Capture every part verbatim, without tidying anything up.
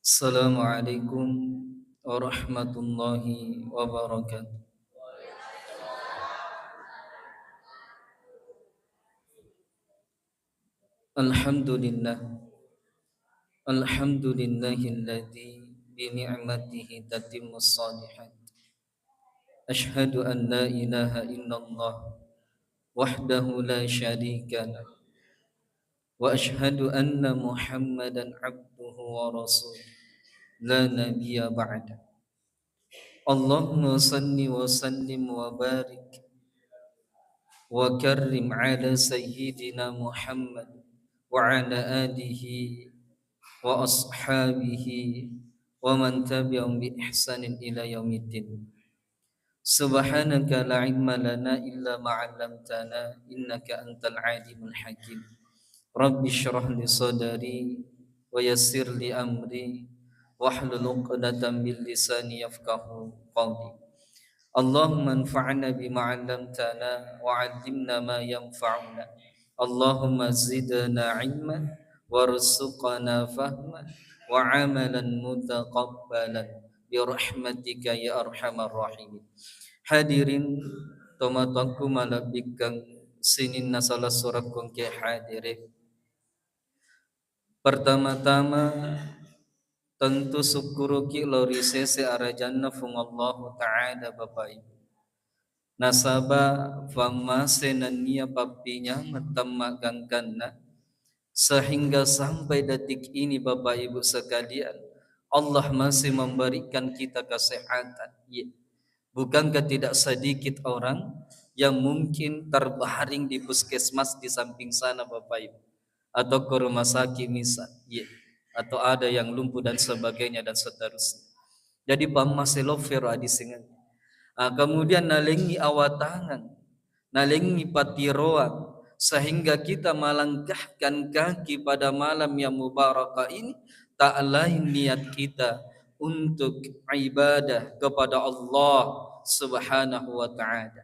Assalamualaikum warahmatullahi wabarakatuh. Alhamdulillah. Alhamdulillahilladzi bi ni'matihi tatimmus shalihat. Asyhadu an la ilaha illallah wahdahu la syarika lah. Wa asyhadu anna Muhammadan abduhu wa rasuluh. La nabiyya ba'da. Allahumma salli wa sallim wa barik wa karrim ala sayyidina Muhammad wa ala alihi wa ashabihi wa man tabi'ahum bi ihsanin ila yaumiddin. Subhanaka la ilma lana illa ma 'allamtana innaka antal alimul hakim. Rabbi shrah li sadri wa yassir li amri wahlul 'uqdatam min lisani yafqahu qawli. Allahumma anfa'na bima 'allamtana wa 'allimna ma yanfa'una. Allahumma zidna ilman warzuqna fahman wa 'amalan mutaqabbalan bi rahmatika ya arhamar rahimin. Hadirin tomatoakku malebbikkeng sininna salassurekku engkae hadire. Pertama-tama, tentu sukkuruki lao ri sese arajanna Fuang Allahu Ta'ala, Bapak Ibu. Nasaba fammase nennia pappinyameng temmagangkanna, sehingga sampai detik ini, Bapak Ibu sekalian, Allah masih memberikan kita kesehatan. Iya. Bukankah tidak sedikit orang yang mungkin terbaring di puskesmas di samping sana, Bapak Ibu? Atau ke rumah sakit misal, iya. Atau ada yang lumpuh dan sebagainya dan seterusnya. Jadi, pammase loffero adisengeng. Ah, kemudian nalengngi awatangeng, nalengngi patiroang, sehingga kita melangkahkan kaki pada malam yang mubarakah ini, tak lain niat kita untuk ibadah kepada Allah Subhanahu wa Ta'ala.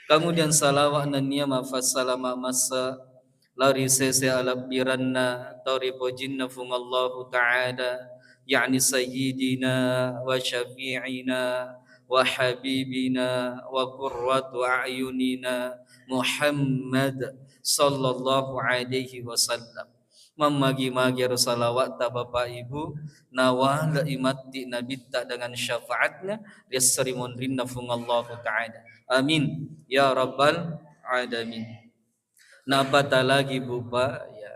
Kemudian salawat nennia mafassalama masa lao ri sese alebbirenna tau ripojinna Fuang Allahu Ta'ala, yakni Sayyidina wa Syafi'ina wa Habibina wa Qurratu A'yunina Muhammad sallallahu alaihi wasallam. Mammagi-magi ero salawatta, Bapak Ibu, nawale'i matti Nabitta dengan syafaatnya, riasseri monrinna Fuang Allahu Ta'ala. Amin ya rabbal alamin. Nah, apatah lagi, Bu, Pak, ya,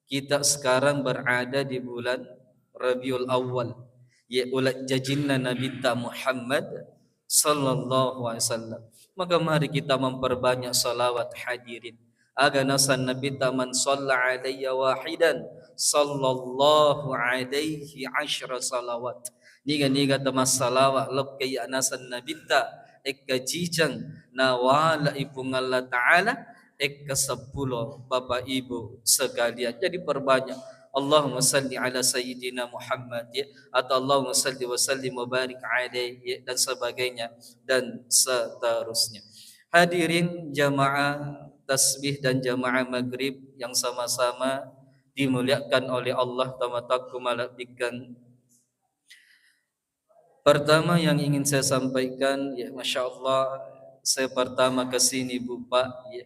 kita sekarang berada di bulan Rabiul Awal, ya, uleng jajinna Nabitta Muhammad sallallahu alaihi wasallam. Maka mari kita memperbanyak salawat, hadirin. Aga naseng Nabitta, "Man shalla alayya wahidan, sallallahu alaihi asyra salawat." Niga-niga tau massalawa lokka iya naseng Nabitta, ekka ciceng, nawale'i Puang Allah Ta'ala ekka seppulo, Bapak Ibu sekalian. Jadi perbanyak, "Allahumma salli ala Sayyidina Muhammad," ya, atau "Allahumma salli wa sallim wa barik alaih," ya, dan sebagainya, dan seterusnya. Hadirin jamaah tasbih dan jamaah maghrib yang sama-sama dimuliakan oleh Allah, tomatoakku malebbikkeng. Pertama yang ingin saya sampaikan, ya, Masya Allah, saya pertama ke sini, Bu, Pak, ya,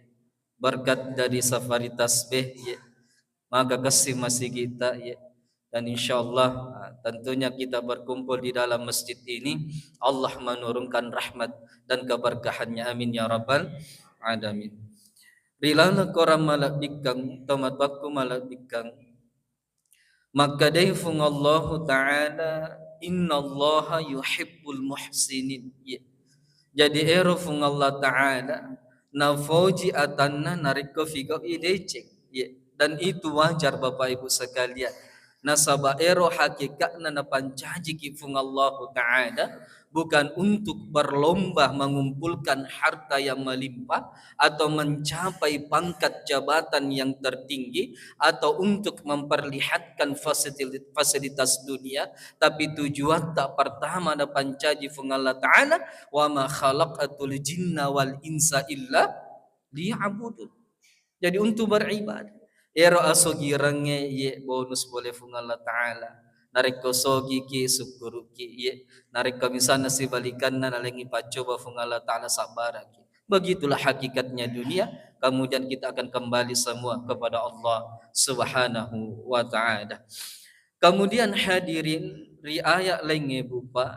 berkat dari Safari Tasbih, ya, maka kessing masigitta, ya. Dan insya Allah, ah, tentunya kita berkumpul di dalam masjid ini, Allah menurunkan rahmat dan keberkahannya. Amin ya rabbal alamin. Ri laleng korang malebbikkeng, tomatoakku malebbikkeng, makkedai Fuang Allahu Ta'ala, "Innallaha yuhibbul muhsinin." Iya. Jadi, ero Fuang Allah Ta'ala nafoji atanna narekko figau'i deceng. Iya. Dan itu wajar, Bapak Ibu sekalian. Nasaba ero hakikatna napancajiki Fuang Allahu Ta'ala, bukan untuk berlomba mengumpulkan harta yang melimpah atau mencapai pangkat jabatan yang tertinggi, atau untuk memperlihatkan fasili-, fasilitas dunia, tapi tujuatta pertama napancaji Fuang Allah Ta'ala, "Wa ma khalaqtul jinna wal insa illa liya'budun." Jadi untuk beribadah. Ero asogirengnge ye bonus pole Fuang Allah Ta'ala. Narekko sogiki, sukkuruki, iye. Narekko misalna sibalikanna, nalengngi paccoba Fuang Allah Ta'ala, sabbaraki. Begitulah hakikatnya dunia, kemudian kita akan kembali semua kepada Allah Subhanahu wa Ta'ala. Kemudian hadirin, ri ayat laingnge, Bu, Pak,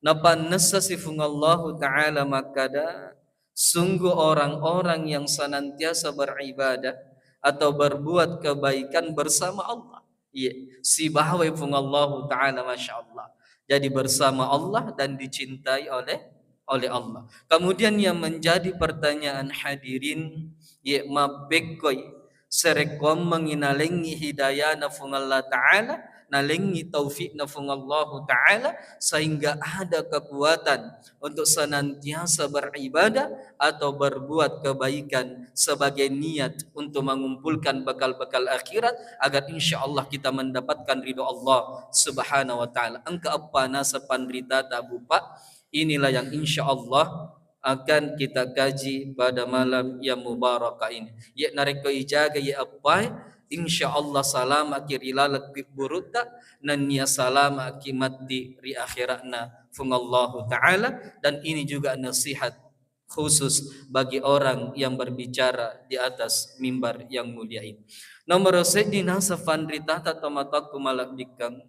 napannessasi Fuang Allahu Ta'ala makkada, sungguh orang-orang yang senantiasa beribadah atau berbuat kebaikan bersama Allah. Iya, sibawai Fuang Allahu Ta'ala, Masya Allah. Jadi bersama Allah dan dicintai oleh oleh Allah. Kemudian yang menjadi pertanyaan hadirin, ye mappekkoi, sarekkoammengngi nalengngi hidayana Fuang Allah Ta'ala, nalengngi taufikna Fuang Allahu Ta'ala, sehingga ada kekuatan untuk senantiasa beribadah atau berbuat kebaikan sebagai niat untuk mengumpulkan bekal-bekal akhirat, agar insya Allah kita mendapatkan ridho Allah Subhanahu wa Ta'ala. Engka eppa naseng panritata, Bu, Pak, inilah yang insya Allah akan kita kaji pada malam yang mubarakah ini. Ye narekko ijaga ye eppae, insya Allah salamaki ri laleng kubburutta, nennia salamaki matti ri akhiratna Fuang Allahu Ta'ala. Dan ini juga nasihat khusus bagi orang yang berbicara di atas mimbar yang mulia ini. Nomoro seddi naseng panritata, tomatoakku malebbikkeng,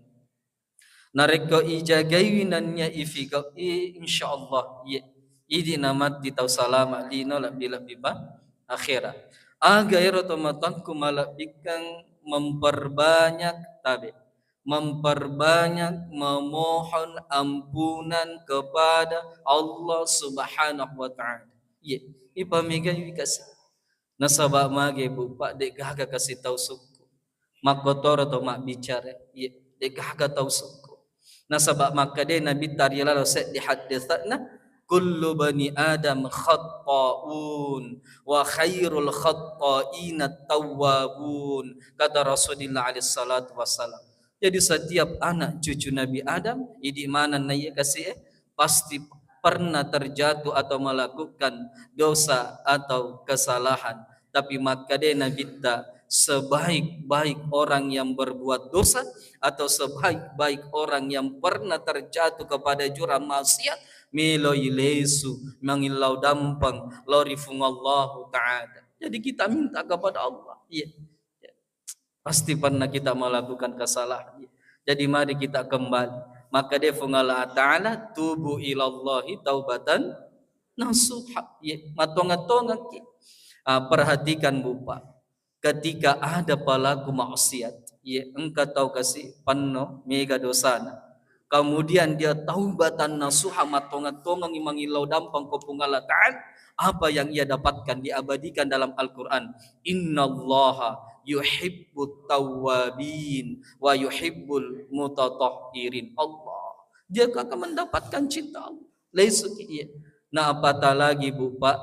narekko ijagaiwi nennia ifigau'i, insya Allah, ye, idi namatti tau salama lino, lebbi-lebbi pa akhera. Aga ero tomatoakku malebbikkeng, memperbanyak tabe, memperbanyak memohon ampunan kepada Allah Subhanahu wa Ta'ala. Ye, ipamegaiwi kasi. Nasaba mage, Bu, Pak, de'gaga kasi tau sukku. Makkotoro to mabbicara, ye, de'gaga tau sukku. Nasaba makkeda Nabitta ri laleng seddi haddesa'na, "Kullu bani Adam khatta'un wa khairul khatta'ina tawwabun," kata Rasulullah alaihi salatu wassalam. Jadi setiap anak cucu Nabi Adam, idi maneng naiya kasi e, pasti pernah terjatuh atau melakukan dosa atau kesalahan. Tapi makkeda Nabitta, sebaik-baik orang yang berbuat dosa atau sebaik-baik orang yang pernah terjatuh kepada jurang maksiat, meloi lesu, mangillau dampeng lao ri Fuang Allahu Ta'ala. Jadi kita minta kepada Allah. Iya. Pasti pernah kita melakukan kesalahan. Jadi mari kita kembali. Makkeda Fuang Allah Ta'ala, "Tubu ilallahi taubatan nasuha." Ye, matongeng-tongengki. Ah, perhatikan, Bu, Pak. Ketika ada pelaku maksiat, ye, engka tau kasi penno mega dosana. Kemudian dia taubatan nasuha, matongeng-tongengi mangillau dampeng ko Puang Allah Ta'ala, apa yang ia dapatkan diabadikan dalam Al-Quran. "Innallaha yuhibbut tawwabin wa yuhibbul mutatahhirin." Allah, dia akan mendapatkan cinta Allah. Laisuki iya. Na apata lagi, Bu, Pak,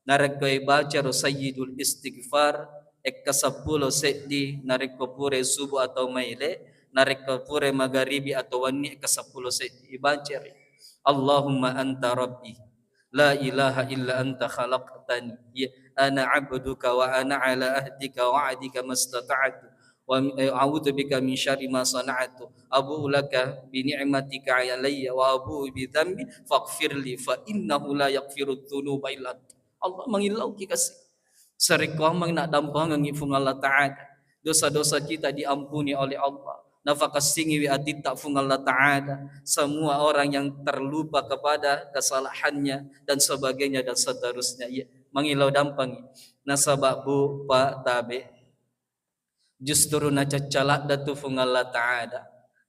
narekko ibaca ro Sayyidul Istighfar, ekka seppulo seddi, narekko pura subuh atau maele, narekko pura magaribi atau wenni, ekka seppulo seddi ibaca ri. "Allahumma anta rabbi, la ilaha illa anta khalaqtani, ya, ana abduka wa ana ala ahdika wa wa'dika mastata'tu, wa mi-, eh, a'udzu bika min syarri ma sana'tu, abu'u laka bi ni'matika alayya wa abu'u bi dzambi faghfirli fa innahu la yaghfirudz dzunuba illa anta." Allah, mangillauki kasi. Sarekkoammeng naddampengengngi Fuang Allah Ta'ala, dosa-dosa kita diampuni oleh Allah. Nafakassingiwi atitta Fuang Allah Ta'ala, semua orang yang terlupa kepada kesalahannya dan sebagainya dan seterusnya. Iya, mangillau dampengi. Nasaba, Bu, Pak, tabe, justru nacacca ladda tu Fuang Allah Ta'ala.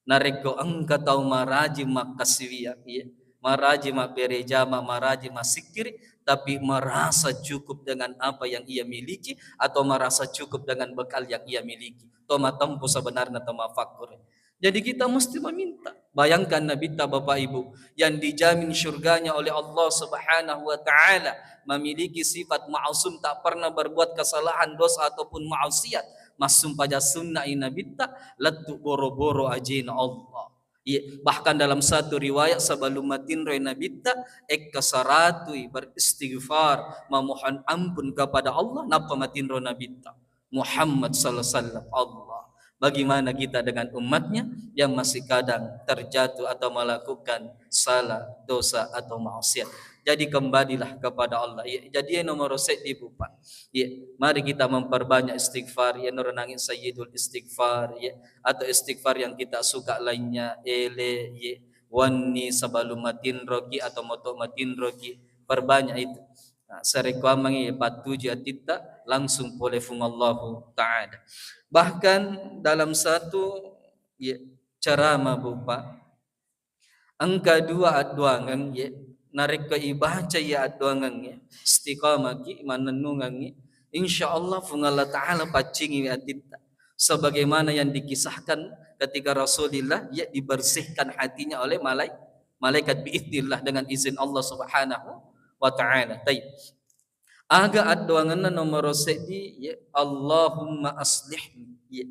Narekko engka tau maraji makkasiwiang, iya, maraji mabbere jama, maraji massikkiri, tapi merasa cukup dengan apa yang ia miliki atau merasa cukup dengan bekal yang ia miliki, to matempo sebenarnya, to mafakkure. Jadi kita mesti meminta. Bayangkan Nabitta, Bapak Ibu, yang dijamin surganya oleh Allah Subhanahu wa Ta'ala, memiliki sifat ma'sum, tak pernah berbuat kesalahan, dosa ataupun maksiat. Massumpaja sunna'i Nabitta, lettu boro-boro ajena Allah. Iya, bahkan dalam satu riwayat, sebelum matinroi Nabitta, ekka saratui beristighfar, memohon ampun kepada Allah, nappa matinro Nabitta Muhammad sallallahu alaihi wasallam. Allah. Bagaimana kita dengan umatnya yang masih kadang terjatuh atau melakukan salah, dosa, atau maksiat? Jadi kembalilah kepada Allah. Iya, jadi nomor seddi, Bu, Pak. Iya, mari kita memperbanyak istighfar. Ya, noro nangi sayyidul istighfar. Ya, atau istighfar yang kita suka lainnya. Ele, ya, wanni sebelum matinroki atau moto matinroki. Perbanyak itu. Nah, sarekkuammengngi pattuju atitta langsung pole Fuang Allahu Ta'ala. Bahkan dalam satu, ya, ceramah, Bu, Pak, engka dua adduangeng, ya, narekko ibaca iya adduangeng, ya, istiqamaki, mannennungengngi, insya Allah Fuang Allah Ta'ala paccingiwi atitta. Sebagaimana yang dikisahkan ketika Rasulullah, ya, dibersihkan hatinya oleh malai-, malaikat biiznillah, dengan izin Allah Subhanahu wa Ta'ala. Taib. Aga adduangenna nomoro seddi, ya, Allahumma aslihni, ya.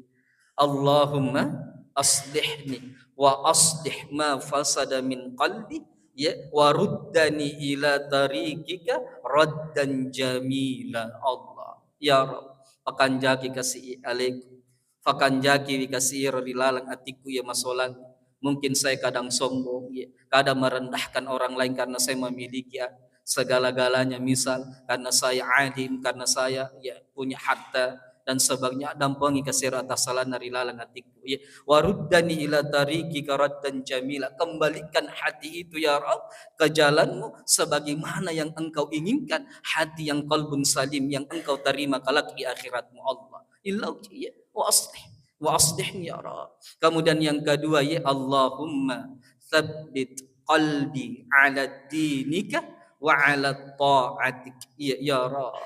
Allahumma aslihni wa aslih ma fasada min qalbi, ya, wa ruddani ila tariqika raddan jamila. Allah, ya Rabb, pakanjaki kasi aleku, fakanjakiwi kasi iro ri laleng atikku iya masolang. Mungkin saya kadang sombong, ya, kadang merendahkan orang lain karena saya memiliki, ya, segala-galanya, misal karena saya alim, karena saya, ya, punya harta dan sebagainya, dampengi kasi iro atasalanna ri laleng atikku, ya. Waruddani ila tariqika raddan jamila, kembalikan hati itu, ya Rabb, ke jalanmu sebagaimana yang engkau inginkan, hati yang qalbun salim, yang engkau terima kelak di akhiratmu, Allah. Illauki, ya. Wa aslih. Wa aslihni, ya Rabb. Kemudian yang kedua, ya, Allahumma tsabbit qalbi ala dinika wa ala ta'atik. Ya, ya Rabb,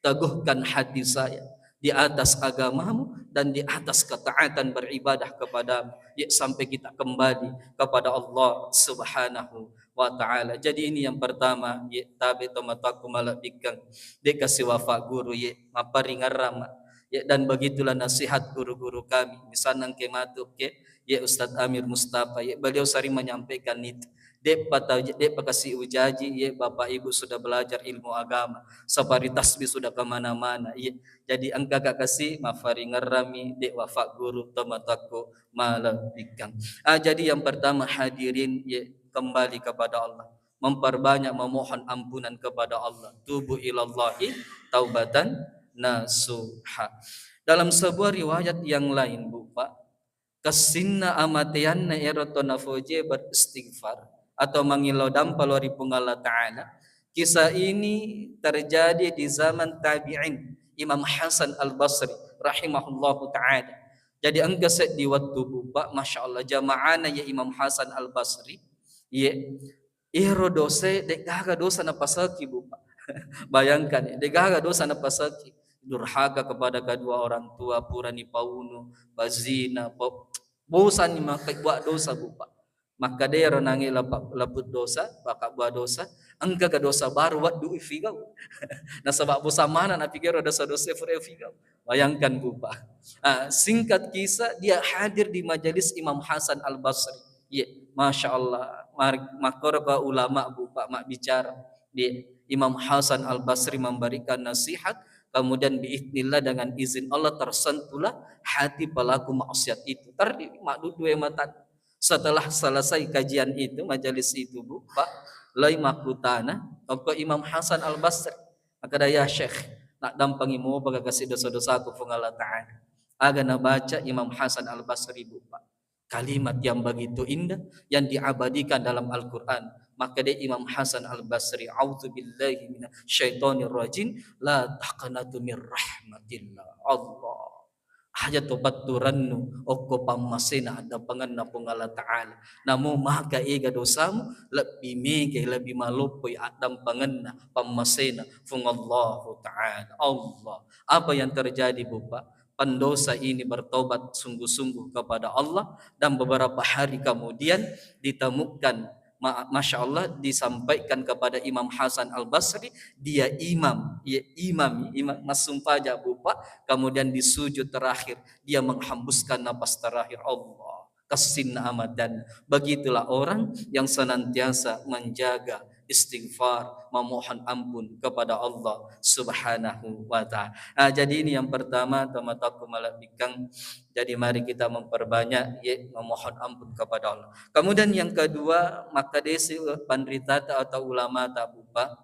teguhkan hati saya di atas agamamu dan di atas ketaatan beribadah kepadamu. Ya, sampai kita kembali kepada Allah Subhanahu wa Ta'ala. Jadi ini yang pertama, ya, tabe tomatoakku malebbikkeng. De kasi wafa guru, ya, mapparingerrang, ya, dan begitulah nasihat guru-guru kami. Misalnya engke matu, oke, ya, Ustadz Amir Mustafa, ya, beliau sering menyampaikan itu. De'pa ta-, de'pa kasi ujaji, ya, Bapak Ibu sudah belajar ilmu agama, safari tasbih sudah kemana-mana, ya. Jadi engka ka kasi maffaringerrami, de wafa guru tomatoakku malebbikkeng. Ah, jadi yang pertama, hadirin, ya, kembali kepada Allah, memperbanyak memohon ampunan kepada Allah. Tubu ilallahi taubatan nasuha. Dalam sebuah riwayat yang lain, Bu, Pak, kessinna amateanna ero to nafojie beristighfar atau mangillau dampa lao ri Puang Allah Ta'ala. Kisah ini terjadi di zaman tabi'in, Imam Hasan Al-Basri rahimahullahu ta'ala. Jadi engka seddi wettu, Bu, Pak, Masya Allah, jamaana ya Imam Hasan Al-Basri, ye, ero dosae de'gaga dosa napaseki, Bu, Pak. Bayangkan, de'gaga dosa napaseki. Durhaka kepada kedua orang tua, purani paunu, pazina, po-, bosanni makkebua dosa, Bu, Pak. Makkeda ero nangi lapa-, laput dosa, pakabua dosa, engkaga dosa baru weddu ifigau. Nasaba bosan maneng napigau dosa-dosa fura ifigau. Bayangkan, Bu, Pak. Ah, singkat kisah, dia hadir di majelis Imam Hasan Al-Basri. Iya, Masya Allah. Mar-, makkoro ka ulama, Bu, Pak, mabbicara. Iya, Imam Hasan Al-Basri memberikan nasihat, kemudian biiznillah, dengan izin Allah, tersentuhlah hati pelaku maksiat itu. Terdi maddudu e mata. Setelah selesai kajian itu, majelis itu, Bu, Pak, lai makkutana okko Imam Hasan Al-Basri. Makkeda, "Ya Syekh, naddampengi mopa kasi dosa-dosaku Puang Allah Ta'ala." Aga nabaca Imam Hasan Al-Basri, Bu, Pak? Kalimat yang begitu indah yang diabadikan dalam Al-Quran. Makkeda Imam Hasan Al-Basri, "A'udzu billahi minasyaitonir rajim, la taqnatu mir rahmatillah." Allah. Aja to patturennu okko pammasena addampengenna Puang Allah Ta'ala. Namo maka ega dosamu, lebbi mega, lebbi maloppoi addampengenna pammasena Puang Allahu Ta'ala. Allah. Apa yang terjadi, Bu, Pak? Pendosa ini bertobat sungguh-sungguh kepada Allah, dan beberapa hari kemudian ditemukan, ma-, Masya Allah, disampaikan kepada Imam Hasan Al-Basri, dia imam, ya, imam, imam massumpajang, Bu, Pak, kemudian di sujud terakhir, dia menghembuskan napas terakhir, Allah, kessinna amateanna. Begitulah orang yang senantiasa menjaga istighfar, memohon ampun kepada Allah Subhanahu wa Ta'ala. Nah, jadi ini yang pertama, tomatoakku malebbikkeng. Jadi mari kita memperbanyak, ye, memohon ampun kepada Allah. Kemudian yang kedua, makkadesi panritata atau ulamata, Bapak.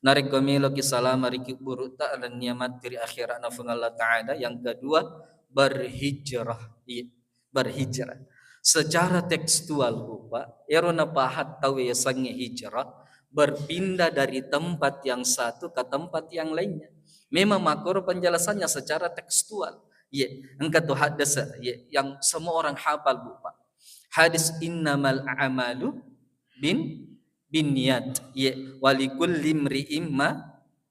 Narekko meloki salama ri kubburutta, nennia matti ri akhiratna Puang Allah Ta'ala. Yang kedua, berhijrah. Iya, berhijrah. Secara tekstual, Bapak, ero napaha tau yasengnge hijrah, berpindah dari tempat yang satu ke tempat yang lainnya. Memang makkoro penjelasannya secara tekstual. Iya, engka tu hadis, iya, yang semua orang hafal, Bapak. Hadis, "Innamal a'malu bin binniyat." Ye, "Walikulli imri'im ma,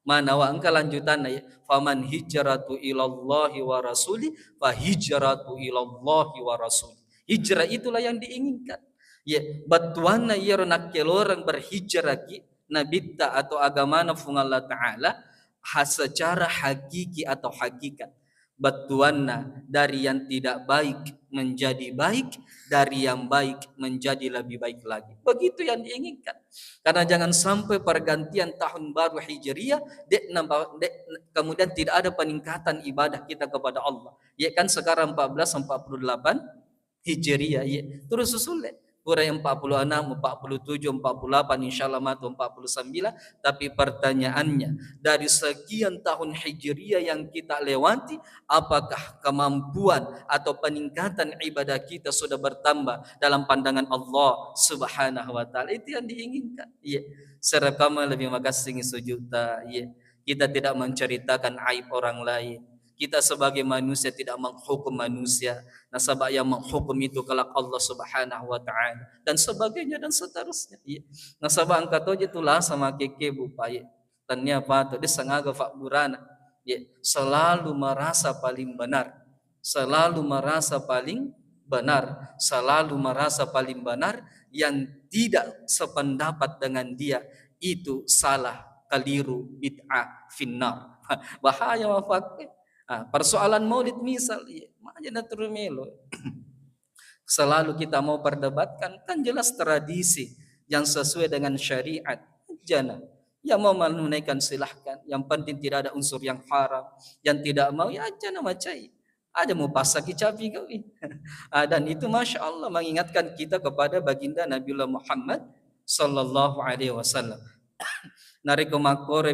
ma nawa." Engka lanjutanna, ye, "Faman hijratu ilallahi wa rasuli, fa hijratu ilallahi wa rasuli." Hijrah itulah yang diinginkan. Ye, bettuanna iyaro nakkeloreng berhijrah ki nabitta atau agamana Puang Allah Ta'ala, ha-, secara hakiki atau hakikat. Bettuanna dari yang tidak baik menjadi baik, dari yang baik menjadi lebih baik lagi. Begitu yang diinginkan. Karena jangan sampai pergantian tahun baru Hijriah, dek nambah, dek, kemudian tidak ada peningkatan ibadah kita kepada Allah. Ya kan, sekarang empat belas empat puluh delapan Hijriah, ya. Terus susul, dek. Pura empat puluh enam, empat puluh tujuh, empat puluh delapan, insya Allah matu empat puluh sembilan. Tapi pertanyaannya, dari sekian tahun Hijriah yang kita lewati, apakah kemampuan atau peningkatan ibadah kita sudah bertambah dalam pandangan Allah Subhanahu wa Ta'ala? Itu yang diinginkan. Iya. Serekama lebih makassingi sujudta, iya. Kita tidak menceritakan aib orang lain. Kita sebagai manusia tidak menghukum manusia. Nasaba yang menghukum itu kelak Allah Subhanahu wa Ta'ala. Dan sebagainya dan seterusnya. Iya. Nasaba engka toje tu lasa makkekke, Bapak, iya. Tennia patu, de sengaga fabburana. Ya, selalu merasa paling benar. Selalu merasa paling benar. Selalu merasa paling benar, yang tidak sependapat dengan dia itu salah, keliru, bid'ah, finnar. Bahaya, Bapak. Ah, persoalan maulid misal, iya, maja na turu melo. Selalu kita mau perdebatkan, kan jelas tradisi yang sesuai dengan syariat. Jana, yang mau menunaikan silahkan, yang penting tidak ada unsur yang haram. Yang tidak mau, ya aja na macai. Ada mau pasaki capi kau. Ah, dan itu, masya Allah, mengingatkan kita kepada baginda Nabiullah Muhammad sallallahu alaihi wasallam. Narekko makkoro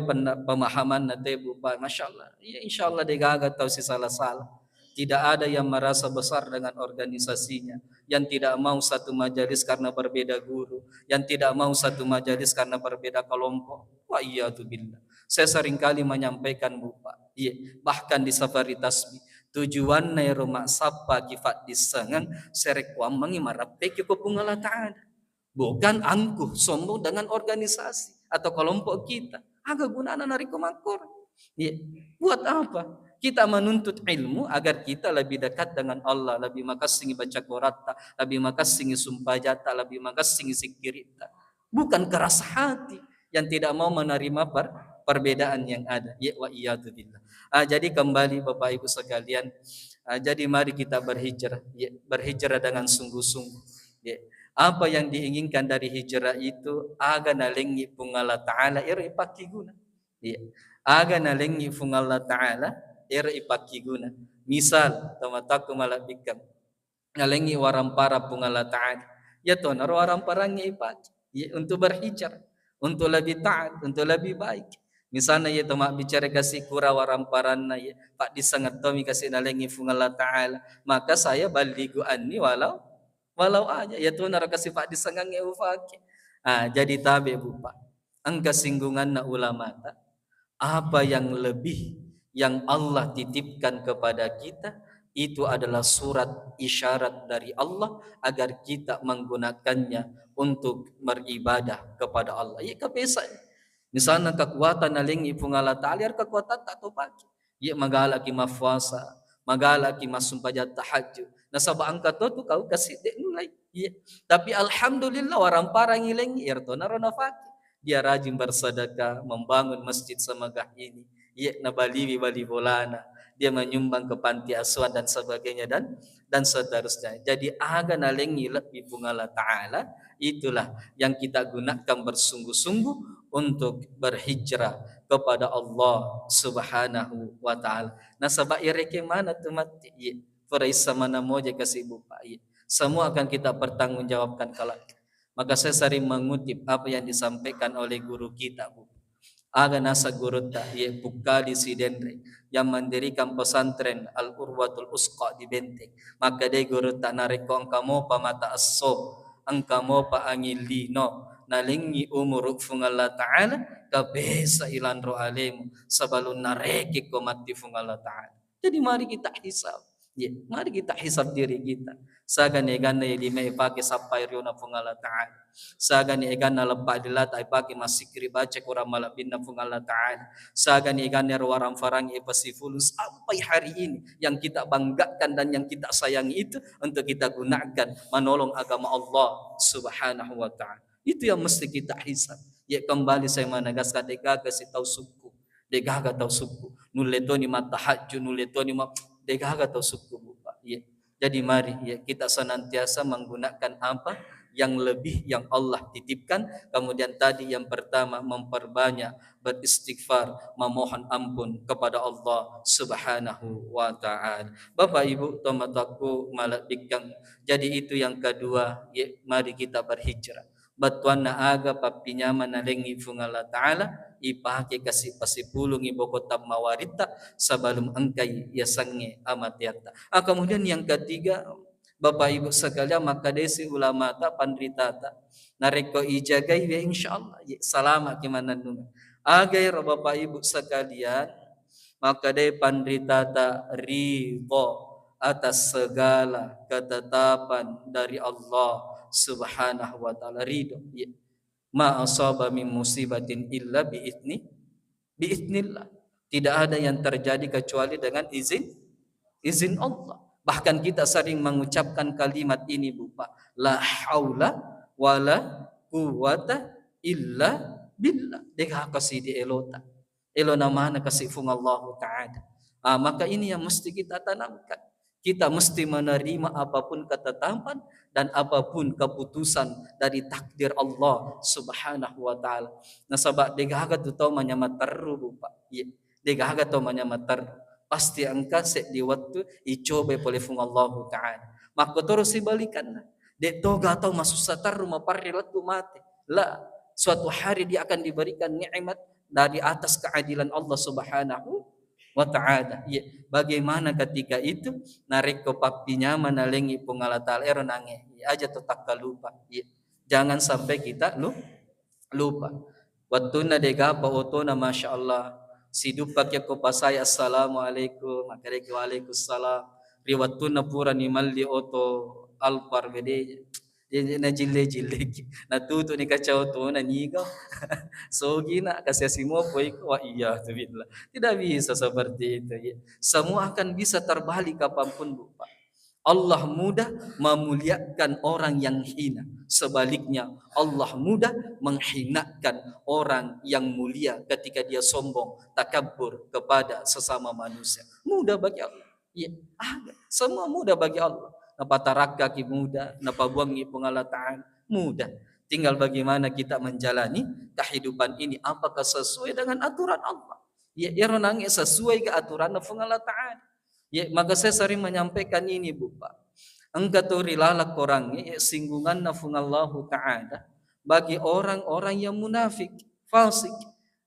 pemahamatta, Bapak, masya Allah, iya, insya Allah de gaga tau sisala-sala. Tidak ada yang merasa besar dengan organisasinya, yang tidak mau satu majelis karena berbeda guru, yang tidak mau satu majelis karena berbeda kelompok. Wa iyadzubillah. Saya seringkali menyampaikan, Bapak, iya, bahkan di safari tasbih, tujuanna ero massappa ki faddissengeng, sarekkuammengngi marappeki ko Puang Allah Ta'ala. Bukan angkuh, sombong dengan organisasi atau kelompok kita. Aga gunana narekko makkoro? Iya. Buat apa? Kita menuntut ilmu agar kita lebih dekat dengan Allah, lebih makassingi baca Quratta, lebih makassingi sumpajatta, lebih makassingi sikkiritta. Bukan keras hati yang tidak mau menerima per-, perbedaan yang ada. Ya, wa iyadzubillah. Ah, jadi kembali, Bapak Ibu sekalian, ah, jadi mari kita berhijrah, ya, berhijrah dengan sungguh-sungguh. Ya. Apa yang diinginkan dari hijrah itu? Aga nalengngi Puang Allah Ta'ala, ero ipakkiguna. Iya. Aga nalengngi Puang Allah Ta'ala, ero ipakkiguna. Misal, tomatoakku malebbikkeng, nalengngi waramparang Puang Allah Ta'ala, iya tonaro waramparangnge ipake, iya, untuk berhijrah, untuk lebih taat, untuk lebih baik. Misalna, iya to mabbicara kasi kura waramparanna, iya, paddissengeng tomi kasi nalengngi Puang Allah Ta'ala, maka saya ballighu anni walau walau aja, iya tonaro kasi paddissengengnge ufake. Ah, jadi tabe, Bapak. Engka singgunganna ulamata, apa yang lebih yang Allah titipkan kepada kita, itu adalah surat isyarat dari Allah agar kita menggunakannya untuk beribadah kepada Allah. Iya, kapesa. Misalna kekuatan nalengngi Puang Allah Ta'ala, iya kekuatan tak topake. Iya, magalaki maffuasa, magalaki massumpajang tahajud. Nasaba engka to tu kau kasi de nulai. Iya. Tapi alhamdulillah, waramparangngi lengngi, iyaro tonaro nafake. Dia rajin bersedekah, membangun masjid semegah ini. Iya, nabaliwi bali bolana. Dia menyumbang ke panti asuhan dan sebagainya dan dan seterusnya. Jadi aga nalengngi lebbi Puang Allah Ta'ala, itulah yang kita gunakan bersungguh-sungguh untuk berhijrah kepada Allah Subhanahu wa Ta'ala. Nasaba irekeng mana tu matti, iye, pura issa mana moja kasi bupa, iye. Semua akan kita pertanggungjawabkan kelak. Maka saya sering mengutip apa yang disampaikan oleh guru kita, Bu. Aga nasa gurutta, iye Pukkali Sidenreng, yang mendirikan pesantren Al-Urwatul Usqa di Benteng. Maka dé gurutta, narekko engka mopa mata esso, engka mopa angin lino, nalengngi umuru Fuang Allah Ta'ala, kapesa ilanro alemu, sebelum narekekko matti Fuang Allah Ta'ala. Jadi mari kita hisab. Ya, mari kita hisab diri kita. Sagani eganna lima ipake sappai riona Fuang Allah Ta'ala. Sagani eganna leppa dellata ipake massikiri baca Quran malebbinna Fuang Allah Ta'ala. Sagani eganna ro warang farang ipasifulung sampai hari ini yang kita banggakan dan yang kita sayangi itu untuk kita gunakan menolong agama Allah Subhanahu wa Ta'ala. Itu yang mesti kita hisab. Ya, kembali saya menegaskan, degaga si tau sukku. Degaga tau sukku. Nulle toni mattahajju, nulle toni ma-, degaga tau sukku, Bu, Pak. Iya. Jadi mari, ya, kita senantiasa menggunakan apa yang lebih yang Allah titipkan. Kemudian tadi yang pertama, memperbanyak beristighfar, memohon ampun kepada Allah Subhanahu wa Ta'ala. Bapak Ibu, tomatoakku malebbikkang. Jadi itu yang kedua, ya, mari kita berhijrah. Bettuanna aga pappinyameng nalengngi Fuang Allah Ta'ala, ipake kasi pasipulungi boko tammawaritta sebelum engkai yasengnge amateatta. Ah, kemudian yang ketiga, Bapak Ibu sekalian, makkedasi ulamata, panritata, narekko ijagai, ya insyaallah, ya, salamaki mannennungeng. Aga ero Bapak Ibu sekalian, makkedai panritata, ridho atas segala ketetapan dari Allah Subhanahu wa Ta'ala, ridho. Ya. Ma asaba min musibatin illa bi idzni, bi idznillah. Tidak ada yang terjadi kecuali dengan izin, izin Allah. Bahkan kita sering mengucapkan kalimat ini, Bu, Pak. La haula wala quwwata illa billah. Degaga kasi di elota. Elona mana kasi Fuang Allahu Ta'ala. Ah, maka ini yang mesti kita tanamkan. Kita mesti menerima apapun ketetapan dan apapun keputusan dari takdir Allah Subhanahu wa Ta'ala. Nasaba degaga tu tau manyameng terru, Bu, Pak. Iya, degaga tau manyameng terru. Pasti engka seddi wettu icobai pole Fuang Allahu Ta'ala. Makkotoro sibalikanna. De toga tau masussa terru maparri lettu mate. La, suatu hari dia akan diberikan nikmat dari atas keadilan Allah Subhanahu wa Ta'ala. Iya, bagaimana ketika itu? Narekko pappinyameng nalengngi Puang Allah Ta'ala, ero nange, iya, aja to takkalupa. Iya. Jangan sampai kita lu-, lupa. Wettunna degapa otona, Masya Allah, siduppaki ko pasai, "Assalamualaikum," makkedaki, "Waalaikumsalam." Ri wettunna purani melli oto Alphard, wede, Jadi najille-jilleki. Natutu'ni kaca otona, niga. Sogina, kasi-asi mopo iko, wa iyadzubillah. Tidak bisa seperti itu, ya. Semua akan bisa terbalik kapanpun, Bu, Pak. Allah mudah memuliakan orang yang hina. Sebaliknya, Allah mudah menghinakan orang yang mulia ketika dia sombong, takabur kepada sesama manusia. Mudah bagi Allah. Iya, aga. Semua mudah bagi Allah. Napatarakkaki mudah, napabuangngi Puang Allah Ta'ala mudah. Tinggal bagaimana kita menjalani kehidupan ini, apakah sesuai dengan aturan Allah? Iya, ero nange sesuai ke aturan Puang Allah Ta'ala. Iya, maka saya sering menyampaikan ini, Bu, Pak. Engka tu ri laleng korangnge, iya, singgunganna Puang Allahu Ta'ala bagi orang-orang yang munafik, fasik.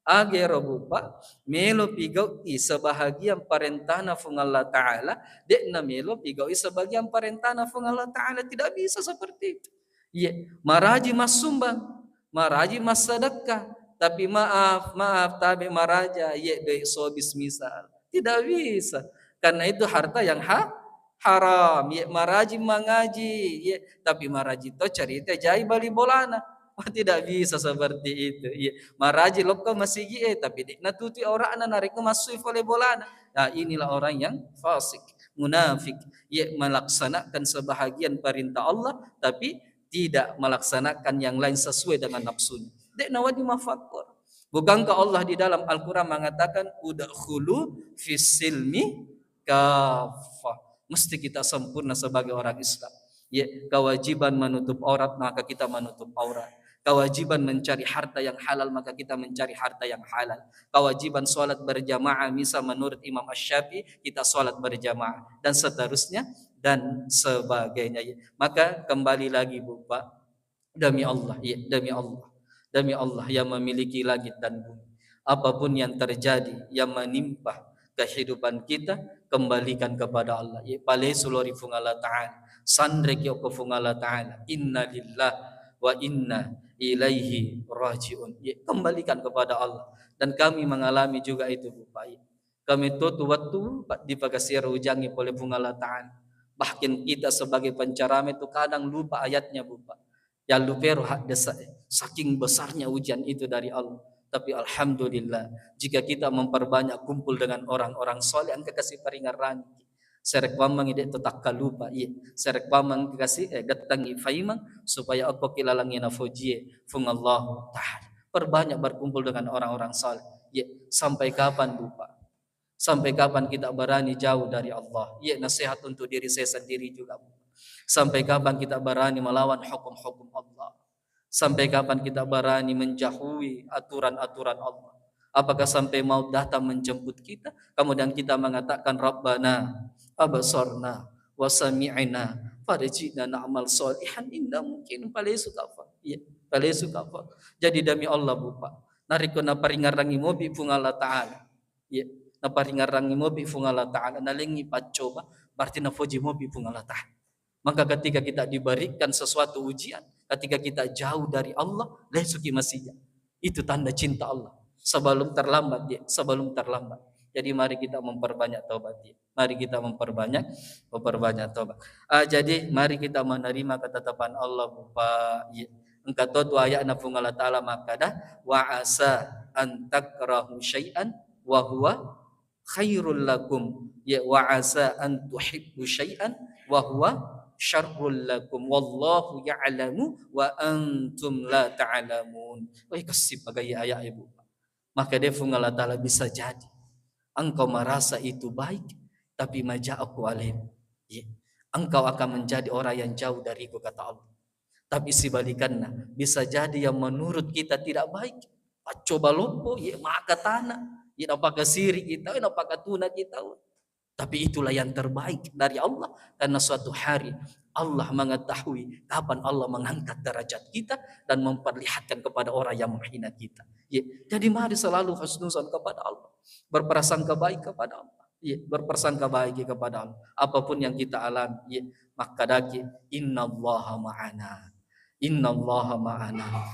Aga ero, Bu, Pak, melo pigau'i sebahagian parentana Puang Allah Ta'ala, de'na melo pigau'i sebagian parentana Puang Allah Ta'ala. Tidak bisa seperti itu. Iya, maraji massumbang, maraji massedekah, tapi maaf, maaf, tabe maraja, iya, doi sobis misal. Tidak bisa. Karena itu harta yang ha-, haram, ye maraji mangaji, ye, tapi maraji to carita jai bali bolana. Wah, tidak bisa seperti itu. Ye, maraji lokko masigi e, tapi de' natutui aura'na narekko massui pole bolana. Nah, inilah orang yang fasik, munafik. Ye, melaksanakan sebahagian perintah Allah, tapi tidak melaksanakan yang lain sesuai dengan nafsunya. De' nawadi mafakkur. Bukankah Allah di dalam Al-Quran mengatakan, "Udkhulu fis silmi kaffah." Mesti kita sempurna sebagai orang Islam. Ya, kewajiban menutup aurat, maka kita menutup aurat. Kewajiban mencari harta yang halal, maka kita mencari harta yang halal. Kewajiban sholat berjamaah, misal menurut Imam Asy-Syafi'i, kita sholat berjamaah, dan seterusnya, dan sebagainya. Ya. Maka kembali lagi, Bu, Pak, demi Allah, ya, demi Allah. Demi Allah yang memiliki langit dan bumi. Apapun yang terjadi, yang menimpa kehidupan kita, kembalikan kepada Allah. Ya, palesu lao ri Puang Allah Ta'ala. Sanreki okko Puang Allah Ta'ala. Inna lillah wa inna ilaihi raji'un. Ya, kembalikan kepada Allah. Dan kami mengalami juga itu, Bu, Pak. Ya. Kami to tu wettu, Pak, dipakasero ujangnge pole Puang Allah Ta'ala. Bahkan kita sebagai penceramah itu kadang lupa ayatnya, Bu, Pak. Yallupero haddesa'e. Saking besarnya ujian itu dari Allah. Tapi alhamdulillah, jika kita memperbanyak kumpul dengan orang-orang soleh, engka kasi paringerrangi. Serekkuammengngi de' to takkalupa, iya. Serekkuammeng kasi, eh, gettengngi faimeng supaya okkoki lalengnge nafojie Puang Allah Ta'ala. Perbanyak berkumpul dengan orang-orang soleh. Iya, sampai kapan, Bu, Pak? Sampai kapan kita berani jauh dari Allah? Iya, nasihat untuk diri saya sendiri juga, Bu. Sampai kapan kita berani melawan hukum-hukum Allah? Sampai kapan kita berani menjauhi aturan-aturan Allah? Apakah sampai maut datang menjemput kita, kemudian kita mengatakan, "Rabbana absarna wa sami'na farji'na na'mal sholihan inna muqinun." Palesu kafar. Iya, palesu kafar. Jadi demi Allah, Bu, Pak, narekko naparingerrangi mopi Puang Allah Ta'ala, iya, naparingerrangi mopi Puang Allah Ta'ala, nalengngi paccoba, berarti nafoji mopi Puang Allah Ta'ala. Maka ketika kita diberikan sesuatu ujian, ketika kita jauh dari Allah, lesuki masija. Itu tanda cinta Allah. Sebelum terlambat, ya, sebelum terlambat. Jadi mari kita memperbanyak taubat, ya. Mari kita memperbanyak, memperbanyak taubat. Ah, jadi mari kita menerima ketetapan Allah, Bu, Pak. Ya. Engka to tu ayatna Puang Allah Ta'ala makkada, "Wa asa an takrahu syai'an wa huwa khairul lakum, ya, wa asa an tuhibbu syai'an wa huwa syarrul lakum, wallahu ya'lamu wa antum la ta'lamun." Wah, kasi pagai ayat, Ibu. Maka de Puang Allah Ta'ala, bisa jadi engkau merasa itu baik, tapi maja aku alaimu. Ya. Engkau akan menjadi orang yang jauh dariku, kata Allah. Tapi sibalikanna, bisa jadi yang menurut kita tidak baik, paccoba loppo, ye, maka tana, ye, napakasiri kita, napakatuna kita. Tapi itulah yang terbaik dari Allah, karena suatu hari Allah mengetahui kapan Allah mengangkat derajat kita dan memperlihatkan kepada orang yang menghina kita. Ya, jadi mari selalu husnuzon kepada Allah, berprasangka baik kepada Allah. Iya, berprasangka baik kepada Allah. Apapun yang kita alami, iya, makkadaki, "Innallaha ma'ana. Innallaha ma'ana.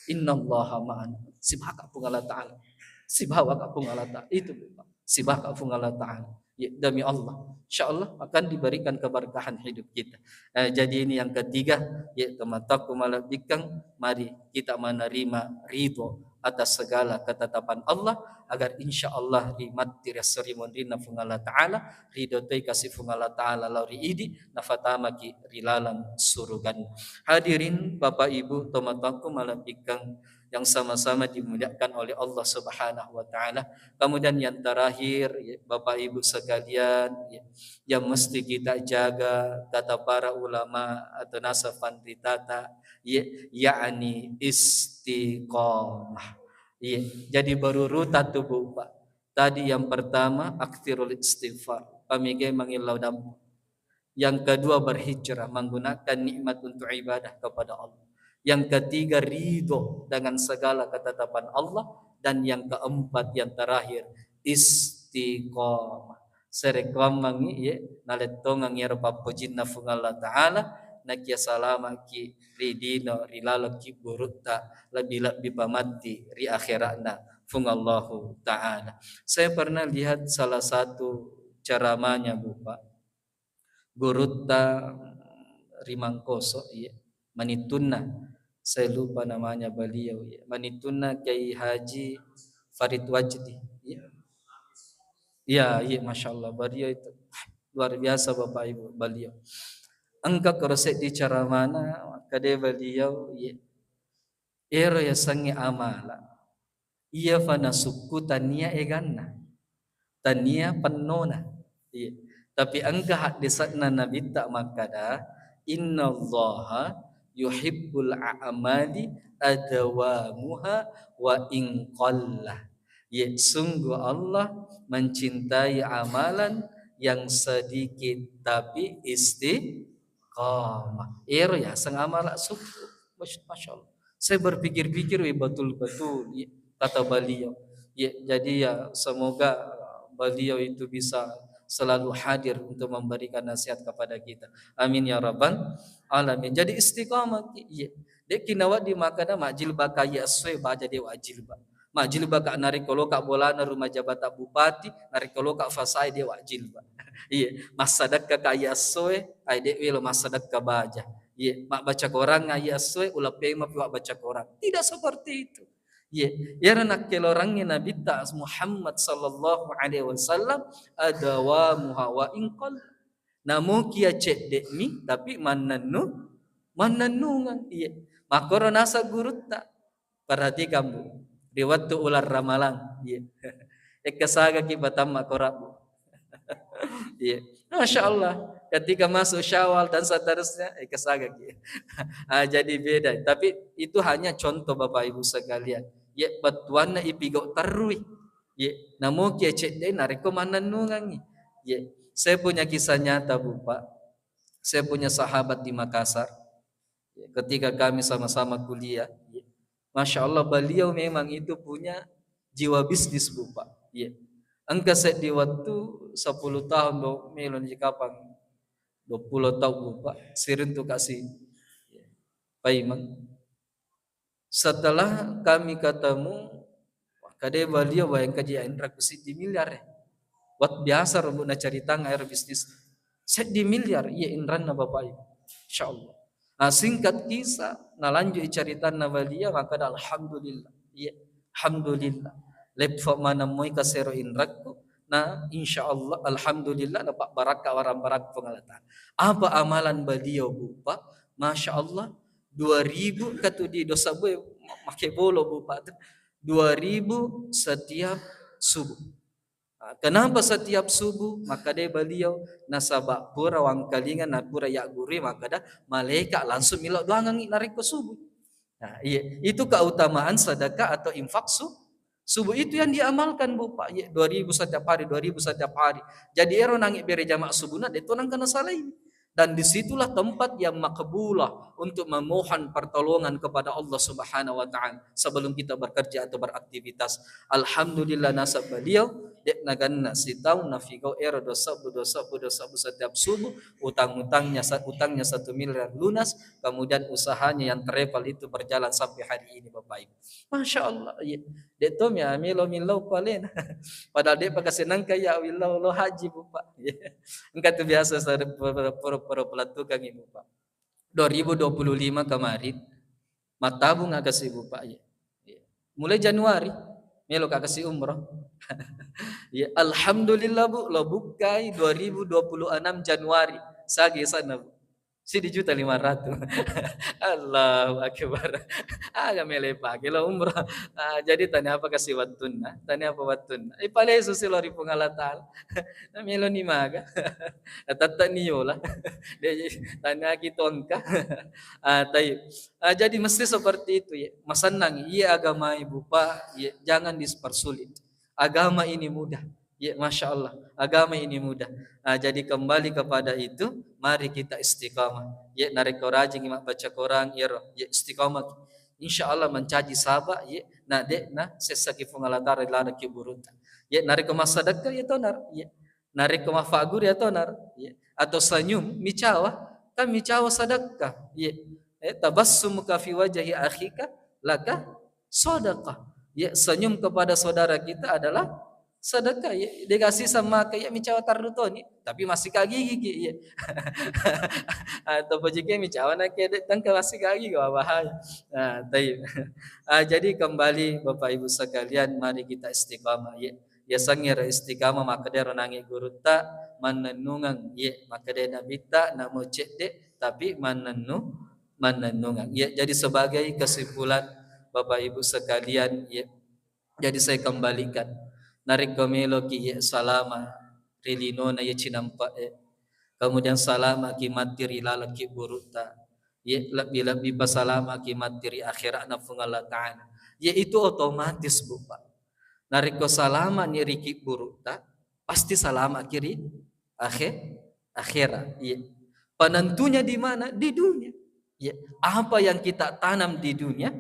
Innallaha ma'ana." Sibaka Puang Allah Ta'ala. Sibaka Puang Allah Ta'ala. Itu, Pak. Sibaka Puang Allah Ta'ala. Ya, demi Allah. Insya Allah akan diberikan keberkahan hidup kita. Eh, jadi ini yang ketiga, ya, teman-temanku malebbikkeng, mari kita menerima ridho atas segala ketetapan Allah, agar insya Allah ri matti ri esso ri munrinna Puang Allah Ta'ala, ridho toi kasi Puang Allah Ta'ala lao ri idi, nafatamaki ri laleng surugan. Hadirin Bapak Ibu, tomatoakku malebbikkeng yang sama-sama dimuliakan oleh Allah Subhanahu wa Ta'ala. Kemudian yang terakhir, ya, Bapak Ibu sekalian, ya, yang mesti kita jaga, kata para ulama atau nasa panritata, ya, yakni istiqamah. Iya, jadi berurutan tuh, Bu, Pak. Tadi yang pertama, aktsirul istighfar. Pamegai mangillau dampu. Yang kedua, berhijrah, menggunakan nikmat untuk ibadah kepada Allah. Yang ketiga, ridho dengan segala ketetapan Allah. Dan yang keempat, yang terakhir, istiqamah. Serekkuammengngi, ye, nalettongengngi ero pappojinna Puang Allah Ta'ala, nakia salama'ki ri lino, ri laleng kiburutta, lebbi-lebbi pa matti ri akhera'na Puang Allahu Ta'ala. Saya pernah lihat salah satu ceramahnya, Bu, Pak. Gurutta ri Mangkoso, iya. Manittunna, saya lupa namanya beliau, iya. Manittunna Kiai Haji Farid Wajdi, iya. Iya, iya, Masya Allah, beliau itu luar biasa, Bapak Ibu, beliau. Engka koro seddi ceramahna, makkeda beliau, iya. Ero yasengnge amala, iyafa nasukku tania eganna, tania pennona. Iya. Tapi engka haddese'na Nabitta makkada, "Innallaha yuhibbul a'mali adawamuha wa in qalla." Ye, sungguh Allah mencintai amalan yang sedikit tapi istiqamah. Ero yaseng amala sukku. Masya, Masya Allah. Saya berpikir-pikir, wih, betul-betul, ya, kata beliau. Ya, jadi ya, semoga beliau itu bisa selalu hadir untuk memberikan nasihat kepada kita. Amin ya rabbal alamin. Jadi istiqamah ki, ya. De'ki nawedding makkada majjilbakka iya essoe baja de' wajjilba. Majjilbakka narekko loka bolana rumah jabatan bupati, narekko loka fasae de' wajjilba. Iya, massadekka ka iya essoe, ai de' welo massadekka baja. Iya, mabbaca Quran iya essoe, uleppei mapi mabbaca Quran. Tidak seperti itu. Iya, iyaro nakkelorangnge Nabitta Muhammad sallallahu alaihi wasallam, adawamuha wa in qalla. Namokia cedde'mi, tapi mannennu-, mannennungeng. Iya. Makkoro naseng gurutta. Perhatikan, Bu. Ri wettu uleng Ramalang. Iya. Ekkasagaki patamma korang, Bu. Iya. Masya Allah. Ketika masuk Syawal dan seterusnya, ekkasagaki. Ah, jadi beda. Tapi itu hanya contoh, Bapak Ibu sekalian. Iya, bettuanna ipigau terrui. Iya. Namokia cedde narekko mannennungengi. Iya. Saya punya kisah nyata, Bu, Pak. Saya punya sahabat di Makassar. Ya, ketika kami sama-sama kuliah, ya, Masya Allah, beliau memang itu punya jiwa bisnis, Bu, Pak. Ya. Engka seddi wettu sepuluh tahun do, melo ni kapang dua puluh tahun, Bu, Pak. Sering tu kasih, ya, paimeng. Setelah kami ketemu, makkeda beliau, "Wah, engka ji inrakku siddi miliar, eh." Wat biasa ro, Bu, nacaritang ero bisnis. Siddi miliar, iya inranna Bapak Ibu. Insya Allah. Nah, singkat kisah, nalanjut caritanna beliau, makkeda, "Alhamdulillah." Iya, alhamdulillah. Leppa maneng moi kasero inrakku. Nah, insya Allah, alhamdulillah, napabbarakka warang barakku Puang Allah Ta'ala. Apa amalan beliau, Bu, Pak? Masya Allah, dua ribu katu di dosa bue, make bolo, Bu, Pak, tu. Dua ribu setiap subuh. Ah, kenapa setiap subuh? Makkeda beliau, nasaba pura wangkalinga, na pura yaggurui, makkeda malaikat langsung melo doangengi narekko subuh. Nah, iya, itu keutamaan sedekah atau infak su-, subuh itu yang diamalkan, Bu, Pak. Iya, dua ribu setiap hari, dua ribu setiap hari. Jadi ero nangi bere jamaah subuhna, de to nangka nasalai. Dan disitulah tempat yang makbulah untuk memohon pertolongan kepada Allah Subhanahu wa Ta'ala sebelum kita bekerja atau beraktivitas. Alhamdulillah, nasab beliau, de naganna sitaung nafigau ero dua sebbu, dua sebbu, dua sebbu setiap subuh, utang-utangnya sa-, utangnya satu miliar lunas, kemudian usahanya yang travel itu berjalan sampai hari ini, Bapak Ibu. Masya Allah, iya. De to mi, ah, melo millau ku alena. Padahal de pa kasi nangka iya willau lo haji, Bu, Pak. Iya. Engka tu biasa sa-, pura-, pura-, pura-, pura pelattukangi, Bu, Pak. Dua ribu dua puluh lima kemarin, mattabung aga si, Bu, Pak, iya. Iya. Mulai Januari, melo ka kasi umroh. Iya, alhamdulillah, Bu, lo bukkai dua ribu dua puluh enam Januari. Sagi sana, Bu. Siddi juta lima ratus. Allahu Akbar. Aga melo pake lo umroh. Ah, jadi tania apa kasi wattunna? Tania apa wattunna? Eh, pale susi lo ri Puang Allah Ta'ala. Na melo ni maga. Tatta ni yola. De tania ki tongka. Ah, taib. Ah, jadi mesti seperti itu, ya. Masannang, iya agama Ibu, Pak, ya, jangan dipersulit. Agama ini mudah. Ya, Masya Allah, agama ini mudah. Ah, jadi kembali kepada itu, mari kita istiqamah. Ya, narekko rajingi mabbaca Quran, ya, ya istiqamah. Insya Allah mencaji saba, ya, na de na sessaki Puang Allah Ta'ala ri ladang kuburuta. Ya, narekko massadekka, ya tonar, ya. Narekko maffagur, ya tonar, ya. Atau senyum, micawa, kan micawa sadekka, ya. Eh, tabassumuka fi wajhi akhika laka sadaqah. Ya, senyum kepada saudara kita adalah sedekah, ya. De gaga siseng maka, ya, micawa tarru toni, tapi masih kagigi ki, ya. Atau pojike micawa na ke de tengka masih kagigi, wah, bahaya. Nah, taib. Ah, jadi kembali Bapak Ibu sekalian, mari kita istiqamah, ya. Ya, sangngero istiqamah, makkeda ro nangi gurutta, mannennungeng, ya. Makkeda Nabitta, namo cedde, tapi mannennu-, mannennungeng. Ya, jadi sebagai kesimpulan Bapak Ibu sekalian, ya. Jadi saya kembalikan. Narekko meloki, ya, salama, ri linona iye cinampe'e. Kemudian salama'ki matti ri laleng kibburutta. Iye lebbi-lebbi pasalama'ki matti ri akhera'na Puang Allah Ta'ala. Iye itu otomatis, Bu, Pak. Narekko salama'ni ri kibburutta, pasti salama'ki ri akhe-, akhera. Iye. Penentunya di mana? Di dunia. Iye. Apa yang kita tanam di dunia,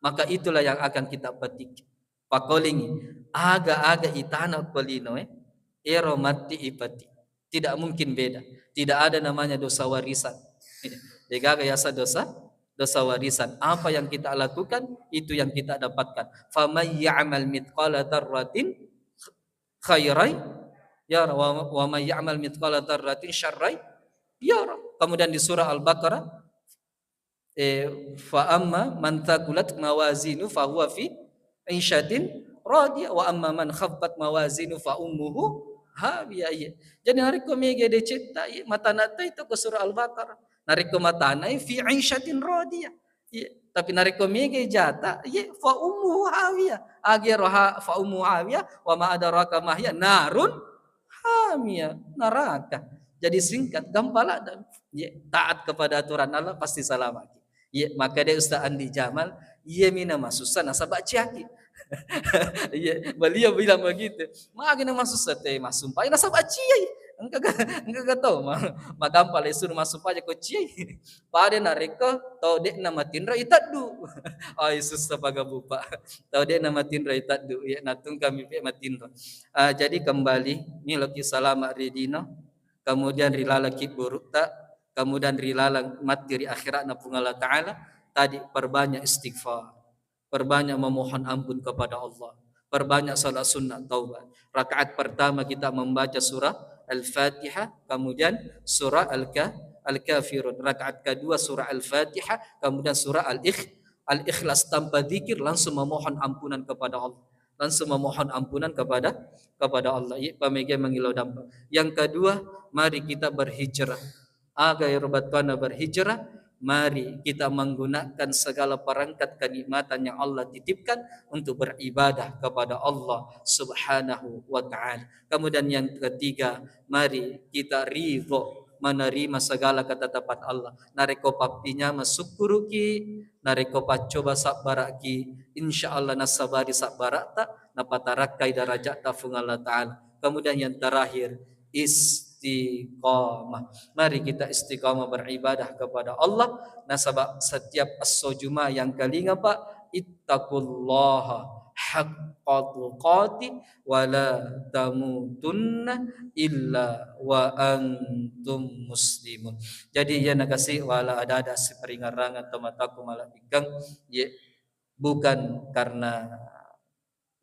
maka itulah yang akan kita petik. Pakolingi, aga-aga itana ko linoe, ero matti ipeti. Tidak mungkin beda. Tidak ada namanya dosa warisan. Degaga yasa dosa, dosa warisan. Apa yang kita lakukan, itu yang kita dapatkan. Faman ya'mal mithqala dzarratin khairan yara, wa, wa man ya'mal mithqala dzarratin syarran yara. Kemudian di surah Al-Baqarah, eh, fa amma man thaqulat mawazinu fa huwa fi 'isyatin radiyah, wa amma man khaffat mawazinu fa ummuhu hawiyah. Iya. Jadi narekko mega decetta, iya, matana tai to ko surah Al-Baqarah. Narekko matanai fi 'isyatin radiyah. Iya. Tapi narekko mega jata, iya, fa ummuhu hawiyah. Agero ha-, fa ummuhu hawiyah, wa ma adraka ma hiya, narun hamiyah, neraka. Jadi singkat, gampang lah. Ye, taat kepada aturan Allah pasti selamat. Ye, maka dia Ustaz Andi Jamal, iye mina masussa nasaba ciaki. Ye, beliau bilang begitu. Magi na masussa te masumpai nasaba ciai. Engka ga, engka ga tau ma, magampang le suruh masumpai ko ciai. Pada narekko tau dek na matinro itaddu. Ai sussa paga bupa. Tau dek na matinro itaddu. Ye, natung kami pe matinro. Ah, jadi kembali, ni loki salama ri lino, kemudian ri laleng kibburutta, kemudian ri laleng matti ri akhiratna Puang Allah Ta'ala, tadi perbanyak istighfar, perbanyak memohon ampun kepada Allah, perbanyak salat sunnah taubat. Rakaat pertama kita membaca surah Al-Fatihah, kemudian surah Al-Ka-, Al-Kafirun. Rakaat kedua surah Al-Fatihah, kemudian surah Al-Ikh-, Al-Ikhlas, tanpa zikir, langsung memohon ampunan kepada Allah. Langsung memohon ampunan kepada, kepada Allah. Iya, pamega mangilau dampa. Yang kedua, mari kita berhijrah. Aga ero battuanna berhijrah, mari kita menggunakan segala perangkat kenikmatan yang Allah titipkan untuk beribadah kepada Allah Subhanahu wa Ta'ala. Kemudian yang ketiga, mari kita ridho menerima segala ketetapan Allah. Narekko pappinyama sukkuruki, narekko paccoba sabbaraki, insya Allah nassabari sabbarata, napatarakkai darajata Puang Allah Ta'ala. Kemudian yang terakhir, istiqamah. Mari kita istiqamah beribadah kepada Allah. Nasaba setiap esso Juma yang kelinga, Pak, ittaqullaha haqqa tuqati wa la tamutunna illa wa antum muslimun. Jadi, iya nakasi wala ada-ada siparingarrang atau mataku malabikang, ye, bukan karena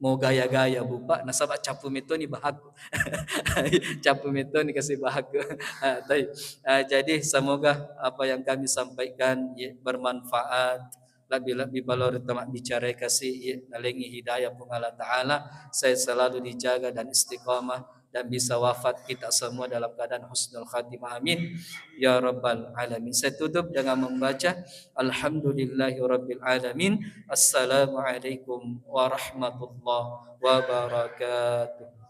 mau gaya-gaya, bupa, nasaba cappu metoni bahaku. Cappu metoni kasi bahaku. Ah, tapi, ah, jadi semoga apa yang kami sampaikan, ya, bermanfaat. Lebih-lebih balor tama bicara kasi, ya, nalengi hidayah Puang Allah Ta'ala. Saya selalu dijaga dan istiqamah dan bisa wafat kita semua dalam keadaan husnul khatimah. Amin. Ya Rabbal Alamin. Saya tutup dengan membaca Alhamdulillahi Rabbil Alamin. Assalamualaikum warahmatullahi wabarakatuh.